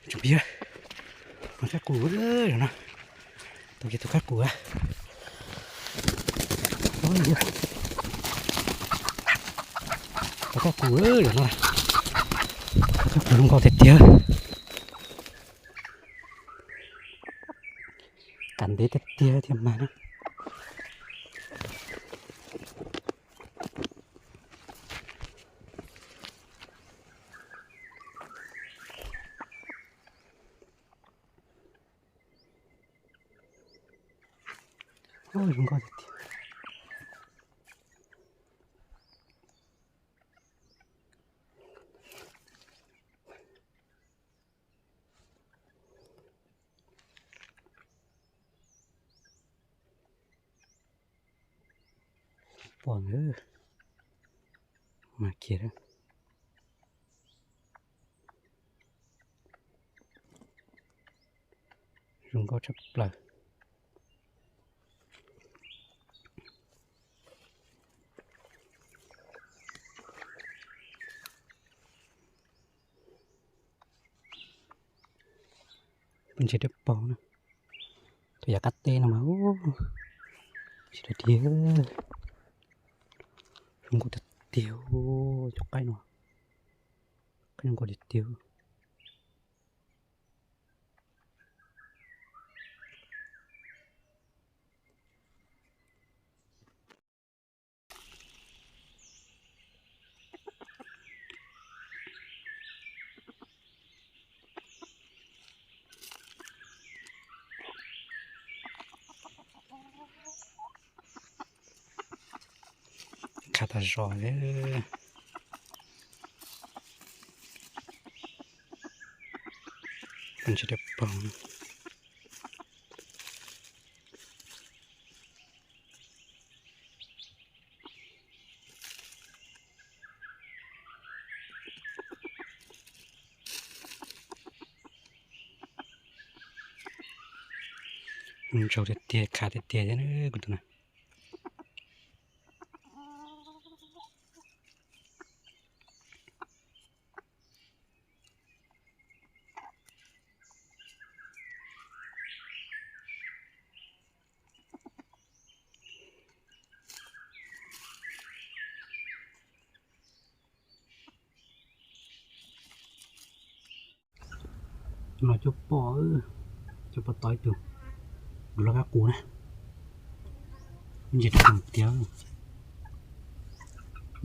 Tsoom phooj ywg, mas qaib qus zom no, tau kiag tus qaib qus. Tau qaib qus zom no, tau qaib qus zoo nkauj tiag tiag. Qab ntev tiag tiag thiab mas na. Zoo nkauj tiag tiag. Pom ntawd mas kiag. Zoo nkauj tshaj plaws. Peb ntsia dawb paug na. Tus yav qab teb no mas ntsia dog dig. Zoo nkauj tiag tiag cov qaib no. Qaib zoo nkauj tiag tiag. Khav tas zog li. Ntsia dawb paug. Ntsaug tiag tiag, khav tiag tiag thiab kuv tus na. No coj pom, coj pom tau ib tug dub loj kab qus na. Ntsia rau tiag.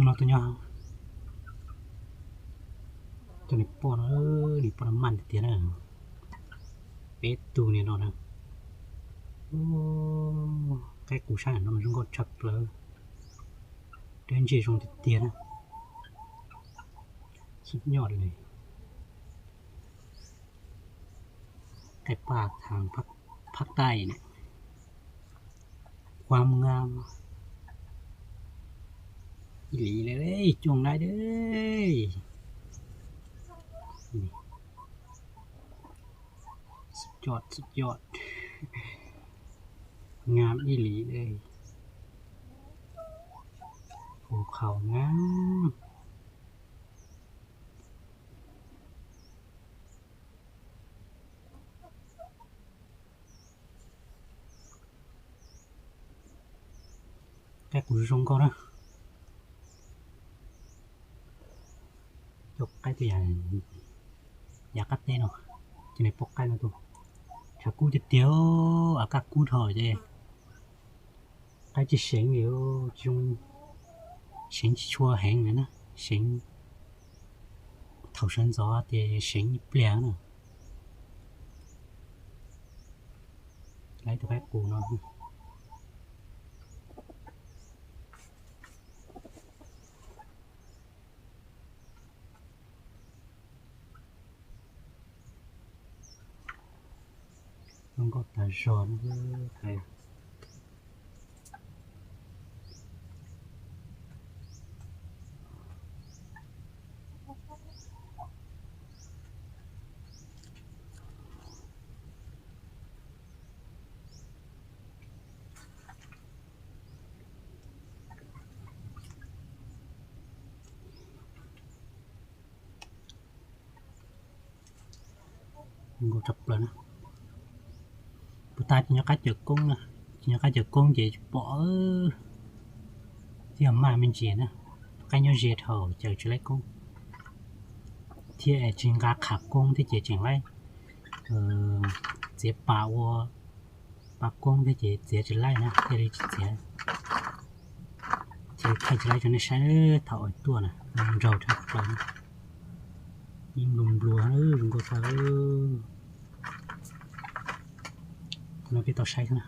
No tus nyob, coj niam poj no, niam poj no maj tiag tiag na. Peb tug niag no na. Qaib qus sab no zoo nkauj tshaj plaws. Deb ntsej zoo tiag tiag na. Xub nyoj li. Qaib paj thav phab taij ne. Kuam ngam ib li lawm, cooj laij lawm. Suj coj, suj coj. Ngam ib li lawm. Hu qhau ngam. Qaib qus zoo nkauj na. Cov qaib twb yog yav qab teb no, cov niag poj qaib no tus tshav kub tiag tiag, av qab kub dhau ces qaib tsis seev li, tsis zoo, seev tsis tshua heev na, seev thaum sawv ntxov ces seev ib pliag na. Lawv tus qaib qus no zoo nkauj tas zog. Zoo nkauj tshaj plaws na. Puas tag ces nyob qab cawv koob na, ces nyob qab cawv koob ces pom, twb yog maj me ntsis na, qab nyob ze dhau cawv tsis laib koob, thiab es tsis nqa qhab koob thiab ces tseem laib txiav pas ua pas koob thiab ces txiav tsis laib na, thiaj li tsis txiav. Ces thaij tsis laib rau nej saib, thaum uas tuaj na, nraug tshaj plaws, ib nplua nplua, zoo nkauj tshaj. No peb tau saib xwb na.